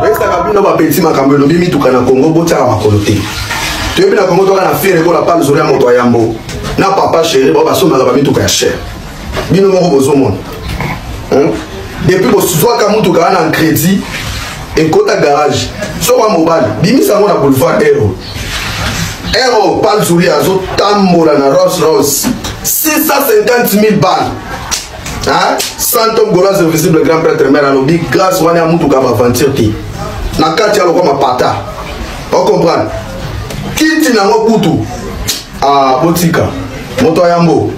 Toyesaka bino bapeti makambo elobi mituka na Congo botiaka makolo te. Toyebi na Congo toka na fere kola pa nzolo ya moto ya yambo na papa chéri bao basombaka bamituka ya cher. Bino moko bozomona. Hmm? Depuis bozwaka mutuka wana en crédit ekota garage soki wa mobali bimisa yango na boulevard ero ero palzuli azotambola na Rolls Royce 650 000 balles hein? Santo Golas invisible grand prêtre mère alobi grâce wana ya mutuka baventure te na kati ya lokwa mapata ocomprendre kiti nango kutu Ah, botika. Moto ya yambo.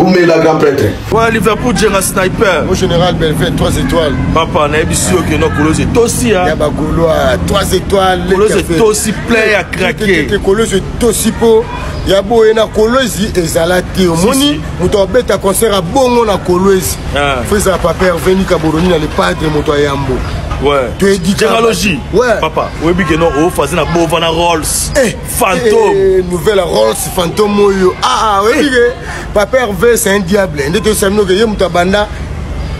Umela grand prêtre. Ouais, Liverpool Djenga sniper. Au général Belvé, 3 étoiles. Papa, nayebisi yo ke no Kolosi tosi ya. Ya ba Gaulois, 3 étoiles. Kolosi tosi plein ya craquer. Kolosi tosi po ya boye na Kolwezi ezala te omoni moto abeta concert ya bongo na Kolwezi. Ah. Faut ezala papa Hervé Nika Boroni na le padre moto ya yambo. Ouais. Généalogie. Ouais. Papa, oyebi ke no ofaze na bova na Rolls. Eh. Fantôme. Eh, nouvelle Rolls fantôme oyo. Ah, ah oyebi ke papa Hervé c'est un diable. Nde toyebisa bino ke ye moto abanda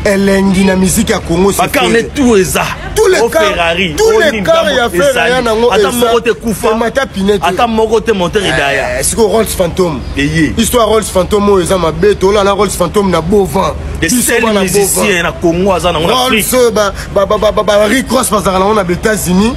elengi na musique ya Congo. Bacarne tout eza. Tous les cars, Ferrari, tous les cars ya Ferrari ya nango ata moko te kufa. Emata pine te. Ata moko te monter edaya. Eh, siko Rolls fantôme. Eye. Histoire Rolls fantôme oyo eza mabe tola na Rolls fantôme na beau vent. Des seuls musiciens na Congo aza nango na Afrique. Rolls ba ba ba ba ba Rick Ross bazalaka nango na États-Unis.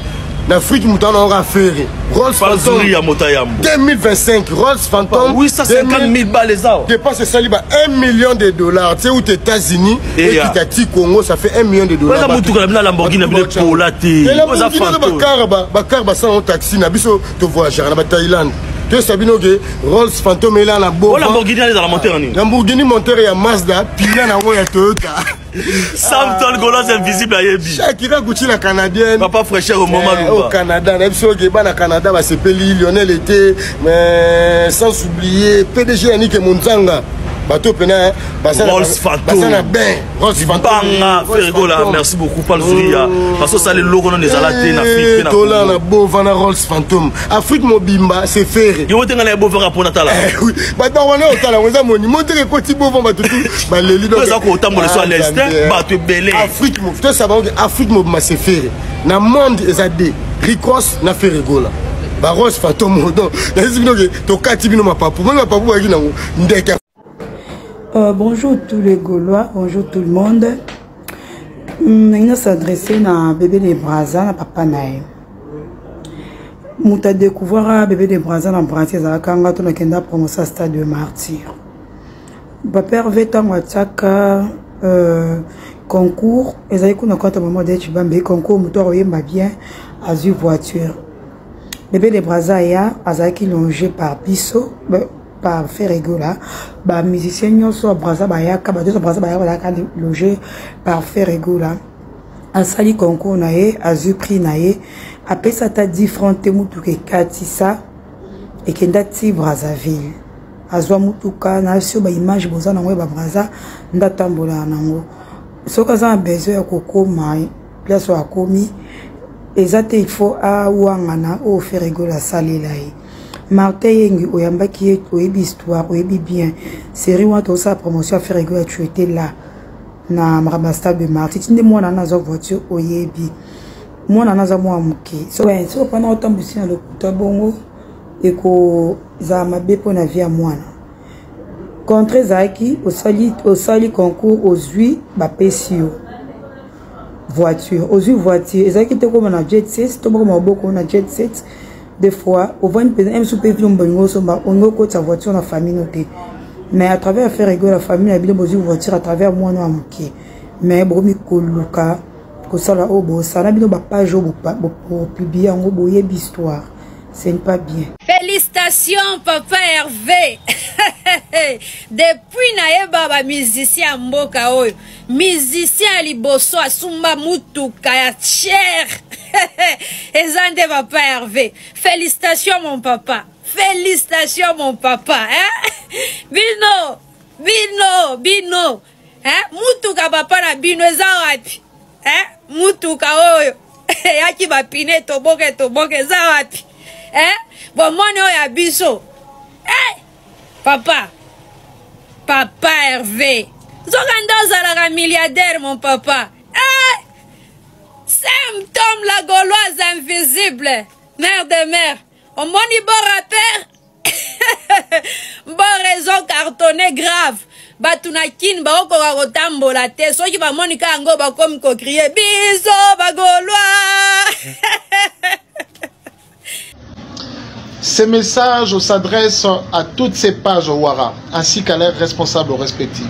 Na Afrique moto wana oka Ferre. Rolls Phantom ya moto ya yambo. 2025 Rolls Phantom 850 000 balles eza. Dépense esali ba 1 million de dollars. Tu sais où États-Unis et kita ti Congo ça fait 1 million de dollars. Oza mutuka na bino Lamborghini na bino pola te. Oza Phantom. Ba car ba ba car ba sala taxi na biso to voyager na ba Thaïlande. toyesa bino ke Rolls Phantom ela na bo. Lamborghini ezala monteur nini? Lamborghini monteur ya Mazda, pina na yango ya Toyota. Samson Golos invisible ayebi. Shakira Gucci la canadienne. Papa fraîcheur au moment eh, Au Canada, na biso ke bana Canada ba sepeli Lionel était mais sans oublier PDG Yannick Monzanga. Bato pena baza na bain Rolls Banga Fergola merci beaucoup Paul Zuria oh. parce que ça le logo non ezala te na Afrique na Tola na bova na Rolls Phantom Afrique mobimba c'est ferre yo tenga na bova pona tala eh oui bato wana otala yango eza monument te ekoti bova bato tu baleli donc eza kotambola so à l'est bato ebele Afrique tosaba oke Afrique mobimba c'est ferre na monde eza de Ricross na Ferre Gola ba Rolls Phantom donc nayesi bino ke tokati bino mapapu moni mapapu bayaki nango ndeke Bonjour tous les Gaulois, bonjour tout le monde. Nalingi s'adresser na bébé de Brazza na papa na ye. Moto adécouvrir bébé de Brazza na Brazza ezalaka nga to nakenda promotion stade de martyr. Papa Hervé ntango atiaka concours ezali kuna kota mama Odette Chibambe concours moto akoyemba bien azwi voiture. Bébé de Brazza aya azalaki longé par biso par Ferre Gola ba musiciens nyonso ya Brazza bayaka bato nyonso Brazza bayaka bazalaka loge par Ferre Gola asali concours na ye azwi prix na ye apesa ata 10 francs te motuka ekatisa ekenda ti Brazzaville azwa motuka na sio ba image boza nango ya ba Brazza nde atambolaka nango soki aza na besoin ya kokoma place oyo akomi eza te il faut awangana oyo Ferre Gola asalela ye Martin Yengi oyambaki ye oyebi histoire oyebi bien série wana tozosala promotion ya Ferre Gola tu étais là na makambo ya stade de martyr ti nde mwana wana azwa voiture oyebi mwana wana aza mwana moke soki opana otambwisi na lokuta bongo ekozala mabe mpo na vie ya mwana contre ezalaki osali, osali concours ozwi bapesi yo voiture ozwi voiture ezalaki te koma na jet set to bokoma maboko na jet set des fois ovandi mpenza msu mpe vino bolingi osomba olingi okotisa voiture na famille no te mais à travers affaire ego la famille na bino bozwi voiture à travers mwana ya moke mais bokomi koluka kosala oyo bosala bino bapage oyo bopublie yango boyebi histoire ce n'est pas bien. Félicitations papa Hervé. Depuis nayeba ba musicien ya mboka oyo, musicien ya liboso asumba mutuka ya cher. Eza nde papa Hervé. Félicitations mon papa. Félicitations mon papa, hein? Bino, bino, bino, hein? Mutuka papa na bino eza wapi? Hein? Mutuka oyo eyaki bapine etoboka etoboka eza wapi? Hein? Bomoni oyo ya biso. Eh! Papa, papa Hervé. Nzoka nde ozalaka milliardaire mon papa. Eh! Symptôme la gauloise invisible. Mère de mère. Omoni bon rappeur bon raison cartonné grave bato na kin baokoka kotambola te soki bamoni kaka yango bakomi kokrie biso bagaulois. Ces messages s'adressent à toutes ces pages Wara, ainsi qu'à leurs responsables respectifs.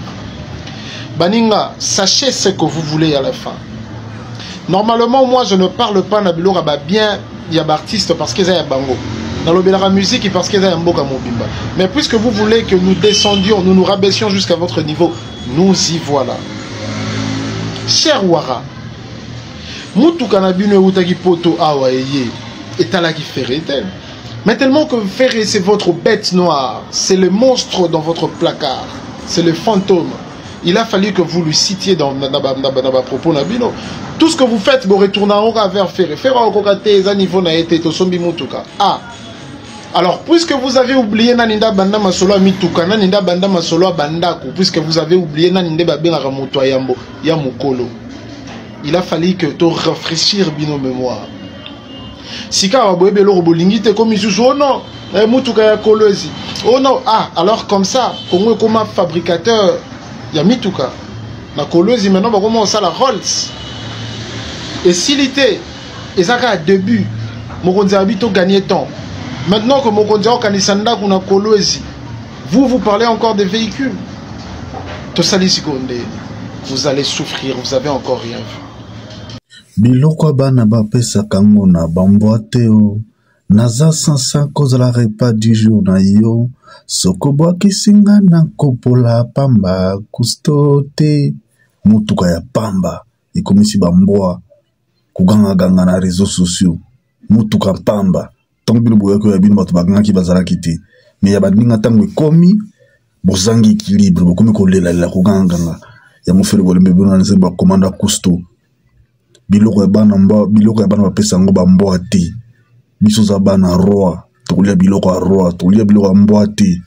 Baninga, sachez ce que vous voulez à la fin. Normalement, moi, je ne parle pas na biloko ba bien ya ba artiste parce qu'ils ont bango. Dans la musique parce qu'ils ont mboka mobimba. Mais puisque vous voulez que nous descendions, nous nous rabaissions jusqu'à votre niveau, nous y voilà. Cher Wara, mutuka na bino eutaki poto awa eye etalaki Ferre te. Mais tellement que Ferre, c'est votre bête noire, c'est le monstre dans votre placard, c'est le fantôme. Il a fallu que vous le citiez dans dans propos na bino. Tout ce que vous faites, vous retournez vers Ferre. Ferre okoka te eza niveau na ye te tosombi mutuka. Ah. Alors, puisque vous avez oublié Naninda Banda Masolo ya mituka, Naninda Banda Masolo ya bandako, puisque vous avez oublié Naninda babengaka moto ya yambo ya mokolo, il a fallu que to rafraîchir bino mémoire. Sika baboyebi eloko bolingi te komi susu, oh non, eh, mutuka ya Kolwezi, oh non, ah, alors comme ça Congo ekoma fabricateur ya mituka na Kolwezi. Maintenant bakoma kosala Rolls. Esili te, eza kaka début. Mokonzi abi to gagner temps. Maintenant que mokonzi aokanisa ndako na Kolwezi, vous, vous parlez encore des véhicules. Tosali sikoyo nde vous allez souffrir, vous avez encore rien vu. Biloko ya bana bapesaka ngo na bambwa te o. Naza sansa kozala repas du jour na yo. Soki obwakisi nga na kopola pamba gusto te. Motuka ya pamba ekomisi bambwa kogangaganga na réseaux sociaux. Motuka pamba, ntango bino boyaki oyo ya bino bato bagangaki bazalaki te, mais ya baninga ntango ekomi bozangi équilibre, bokomi kolelalela, kogangaganga. Yango Ferre bolembe bino na nzembo ya Commanda Cousteau. Biloko ya bana mba, biloko ya bana bapesa yango bambwa te. Biso za bana roi, tokolia biloko ya roi, tokolia biloko ya mbwa te.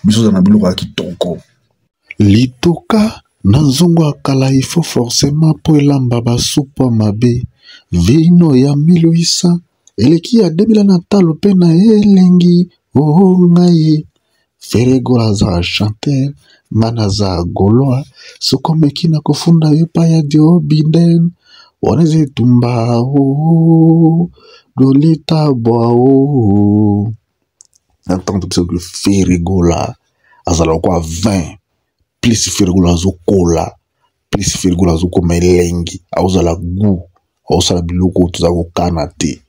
Biso za na biloko ya kitoko. Litoka na nzongo ya kala, il faut forcément po elamba basupu mabe. Vino ya 1800 eleki ya 2000 na talo mpe na elengi. Oh ngai Ferre Gola aza chanteur, nga naza gaulois. Soki omeki na kofunda yo epai ya Dio Biden, wana eza etumba o dolita bwa o. Na ntango topesa ke Ferre Gola azala lokola 20 plus Ferre Gola azokola, plus Ferre Gola azokoma elengi, aozala goût, aosala biloko oyo toza kokana te.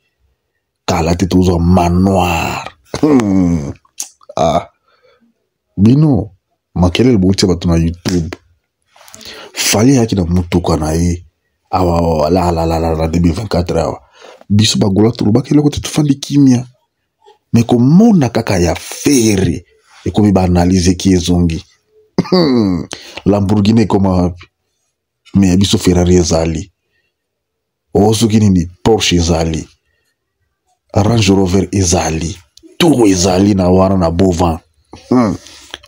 Kala te tozwa manoir. Ah. Bino makelele boutia bato na YouTube. Fally ayaki na motuka na ye awa awa la la la la la 2024 awa. Biso bagola tolobaki eloko te, tofandi kimia. Mais komona kaka ya Ferre ekomi ba analyse ki ezongi. Lamborghini ekoma wapi? Mais ya biso Ferrari ezali. O soki nini Porsche ezali. Range Rover ezali. Tout ezali na wana na Bovan.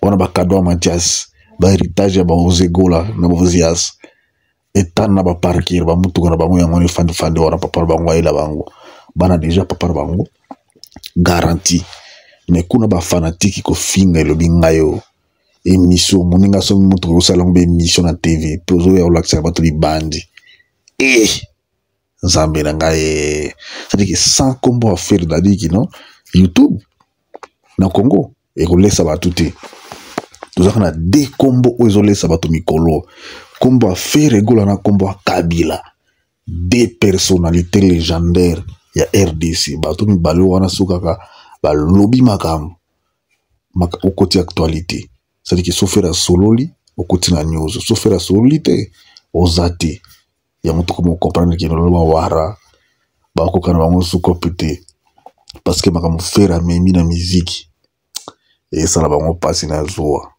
Wana ba cadeau ya Mathias, ba héritage ya ba Ozegola na ba Ozias. Etana na ba parkir ba mutuka na bango yango ni fandi fandi wana papa na bango ayela bango. Bana déjà papa na bango garantie. Mais kuna ba fanatique kofinga elobi ngai yo. Émission moninga somi mutuka kosala yango ba émission na TV pe ozoya olakisa bato libandi. Eh Nzambe na ngai, c'est-à-dire que sans kombo ya Ferre dadiki non YouTube na Congo ekolesa bato te. Tozalaka na deux kombo oyo ezolesa bato mikolo, kombo ya Ferre Gola na kombo ya Kabila, deux personnalités légendaires ya RDC. Bato mibale wana soki kaka balobi makambo okoti actualité, c'est-à-dire que so Ferre asololi okoti na news, so Ferre asololi te oza te. Yango tokoma comprendre ke lelo bawara bakoka na bango sukopi te. Parce que makambo Ferre amemi na miziki esala bango mpasi na zuwa.